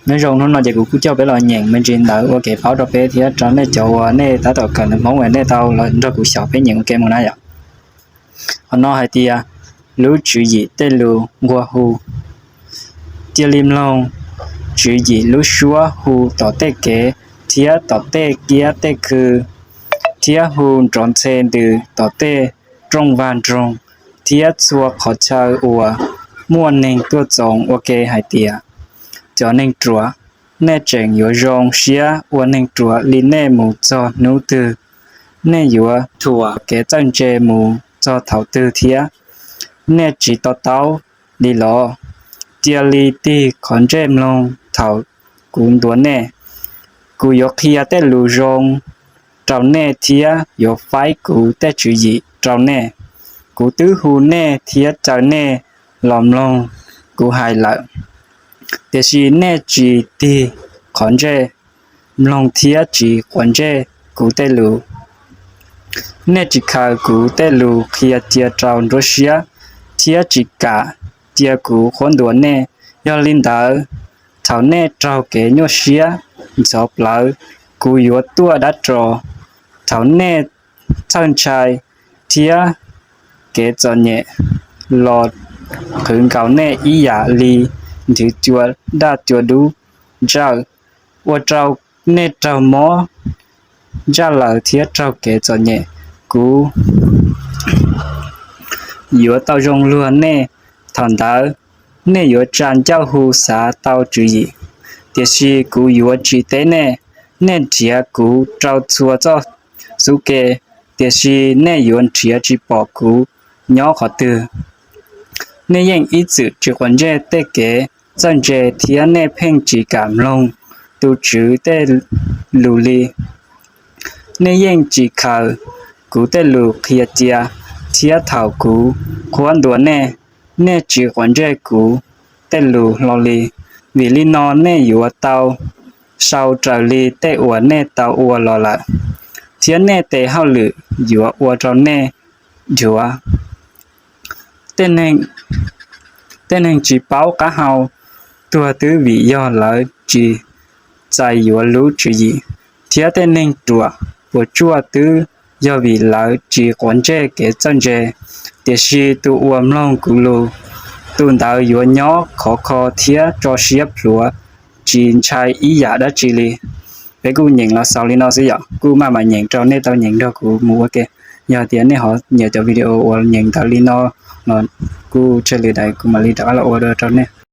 Nyob zoo, hnub no ces kuv kuj coj peb los nyeem me ntsis ntawv ua kev paub rau peb thiab rau nej cov uas nej tab tom kawm ntawv Hmoob uas nej tau los nrog kuv xyaum peb nyeem ua ke mus na yom. Qhov no hais tias lub tswv yim tej lus nqua hu. Cia li mloog tswv yim lub suab hu tom tej kev thiab tom tej kiab tej khw, thiab hu nrov ntxhe ntws tom tej rooj vag nroog thiab txhua qhov chaw uas muaj neeg tuaj txoos ua ke hais tias, cov neeg ruam, nej tseem yuav zoo siab ua neeg ruam li nej mus txog hnub twg? Nej yuav thuam kev txawj ntse mus txog thaum twg thiab? Nej tsis to taub li los? Cia li tig qhov ntsej mloog thaum kuv ntuas nej. Kuv yuav qhia tej lus zoo rau nej thiab yuav faib kuv tej tswv yim rau nej. Kuv twb hu nej thiab caw nej los mloog kuv hais lawm, tiam sis nej tsis tig qhov ntsej mloog thiab tsis quav ntsej kuv tej lus. Nej tsis khaws kuv tej lus qhia cia rau nruab siab thiab tsis kam cia kuv qhuab ntuas nej. Yog li ntawd, thaum nej raug kev nyuaj siab ntxhov plawv, kuv yuav tuaj dab ros. Thaum nej txhawj ntshai thiab kev txom nyem los qhwv nkaus nej ib yam li nthwv cua daj cua dub ntsawj, ua rau nej raug mob ntsaj lawm thiab raug kev txom nyem, kuv yuav tau zoo luag nej. Thaum ntawd nej yuav tsa ncauj hu xav tau tswv yim, tiam sis kuv yuav tsis teb nej. Nej nrhiav kuv rau txhua txoj xub ke, tiam sis nej yuav nrhiav tsis pom kuv nyob qhov twg. Nej yeej ib txwm tsis quav ntsej tej kev txawj ntse thiab nej pheej tsis kam mloog tus Tswv tej lus li. Nej yeej tsis khaws kuv tej lus qhia cia, thiab thaum kuv qhuab ntuas nej, nej tsis quav ntsej kuv tej lus hlo li. Vim li no nej yuav tau sau raws li tej uas nej tau ua los lawm, thiab nej tes hauj lwm yuav ua rau nej dhuav. Tej neeg tsis paub qab hau tuag twb vim yog lawv tsis txais yuav lub tswv yim, thiab tej neeg ruam puas tsuaj twb yog vim lawv tsis quav ntsej kev txawj ntse. Tiam sis tus uas mloog kuv lus, tus ntawd yuav nyob khov kho thiab tso siab plhuav, tsis ntshai ib yam dab tsi li. Peb kuj nyeem los xaus li no xwb yom, kuj maj mam nyeem rau nej tau nyeem nrog kuv mus ua ke. Yog tias nej ho nyiam cov video uas nyeem ntawv li no los kuj tseg li ntawd kuv mam li rov qab los ua dua rau nej.